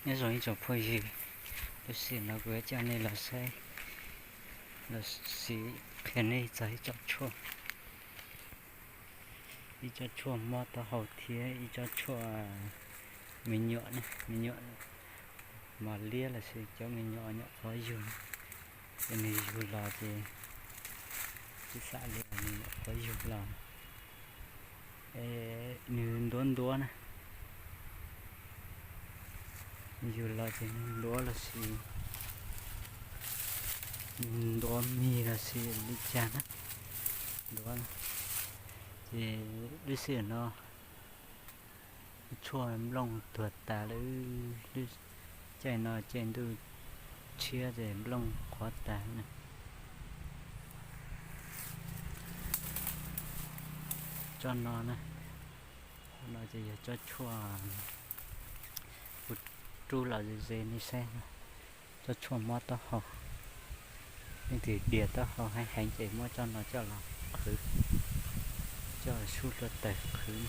Nyob zoo ib tsoom phooj ywg, lub sij hawm no kuv yuav coj nej los saib, los sis qhia nej txog ib tsob tshuaj, ib tsob tshuaj mob taub hau thiab ib tsob tshuaj me nyuam, me nyuam mos liab los sis cov me nyuam nyuam qhuav yug, ces nws yug los ces tsis xam li nws nyuam qhuav yug los, nws ntuav ntuav na, yug los ces nws ntuav los sis ntuav mis los sis li cas na, ntuav, ces lub sij hawm no tshuaj nplooj tuag tas lawm, lub caij no caij ntuj tshiab ces nplooj qhuav tas na. Tsob no na, no ces yog tsob tshuaj kuv rub los ze ze nej saib, tsob tshuaj mob taub hau. Leej twg dias taub hau heev heev ces muab tsob no coj los qhwv, coj sub hlua taws qhwv.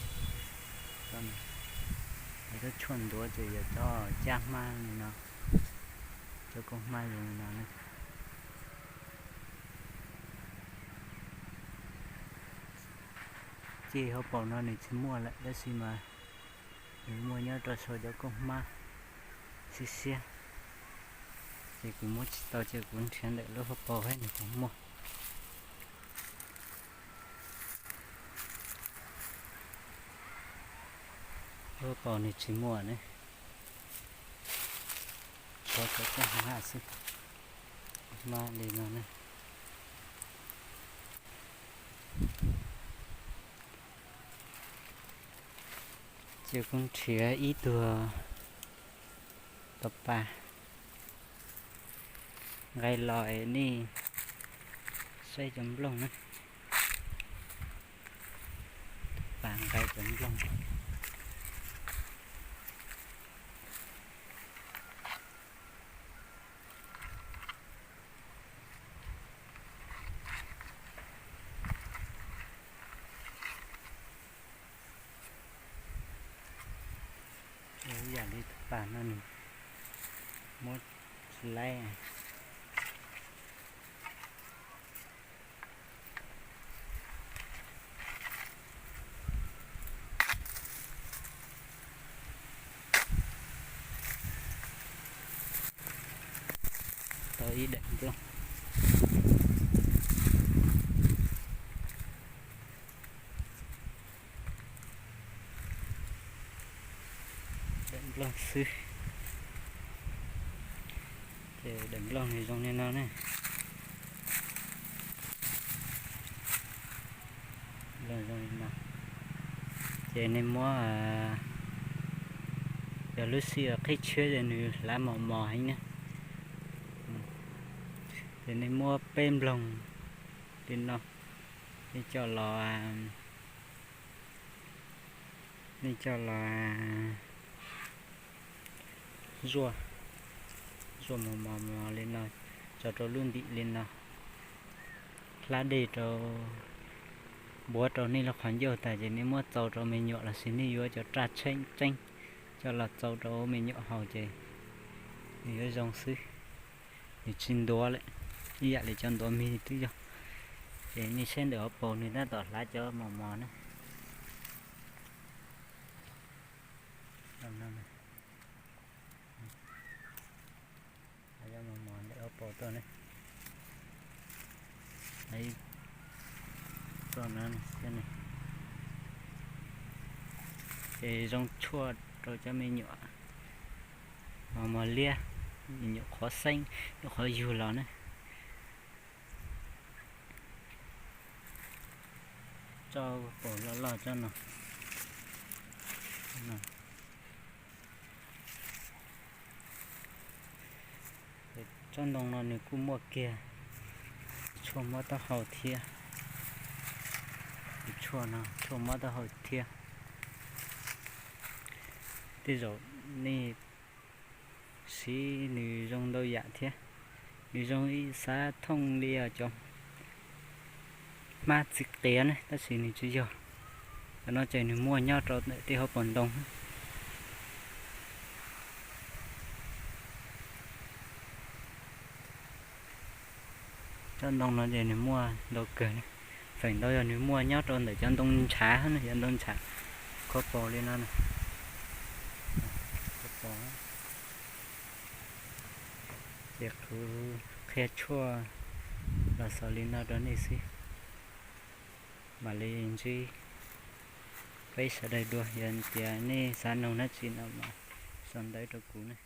Tsob tshuaj ntuav ces yog tsob caj hmab li no, tsob koob hmab zoo li no ne. Ces hauv paus no nws tsis muaj lawm tab sis mas nws muaj nyob rau saum cov koob hmab siab siab, ces kuv muab tsis tau ces kuv nrhiav ntawm lub hauv paus thiab nws puas muaj. Lub hauv paus nws tsis muaj ne, tshuav cov koob hmab xwb, hmab li no ne. Ces kuv nrhiav ib tug tau pas nqaij los es nej saib cov nplooj na, pas nqaij cov nplooj. Ib yam li tus pas no nws muab tsis laib. Tau ib daim nplooj. Daim nplooj xwb. Ces daim nplooj nws zoo li no ne. Nplooj zoo li no. Ces nej muab, yog lub sij hawm qhib tshiab ces nws hlav mos mos heev ne. Ces nej muab peb nplooj li no, nej coj los, nej coj los zuaj, zuaj mos mos mos li no, tso rau lub ntim li no, hlab dej rau, npuav rau nej lub qhov ncauj tas ces nej muab txaus rau me nyuam los sis nej yuav cov raj tseeb tseeb coj los txaus rau me nyuam haus ces nws yuav zoo xwb. Nws tsis ntuav lawm, ib yam li cov ntuav mis twb yog. Ces nej saib ntawm hauv paus nws tab tom hlav cov mos mos na. Hlav cov mos mos ntawm hauv paus tuaj ne. Ib, tuaj no thiab ne. Ces zoo tshuaj rau cov me nyuam mos mos liab, me nyuam qhuav xeeb, nyuam qhuav yug los ne. Tsob paus loj loj tsob no. Tsob ntoo no nws kuj muaj kiag tshuaj mob taub hau thiab. Tshuaj no tshuaj mob taub hau thiab. Tej zaum nej siv nws zoo ntau yam thiab. Nws zoo ib xav thooj li cov hmab txiv qias ne tab sis nws tsis yog. Cov no ces nws muaj nyob rau ntawm tej hauv paus ntoo. Tsob ntoo no ces nws muaj ntau kawg, feem ntau yog nws muaj nyob rau ntawm cov ntoo ntshav na, cov ntoo ntshav, kho paus li no na. Ces kuv qhia tshuaj los xaus li no rau nej xwb, mam li ntsib peb sawv daws dua. Yog tias nej xav noog dab tsi no mas sau ntawv rau kuv na.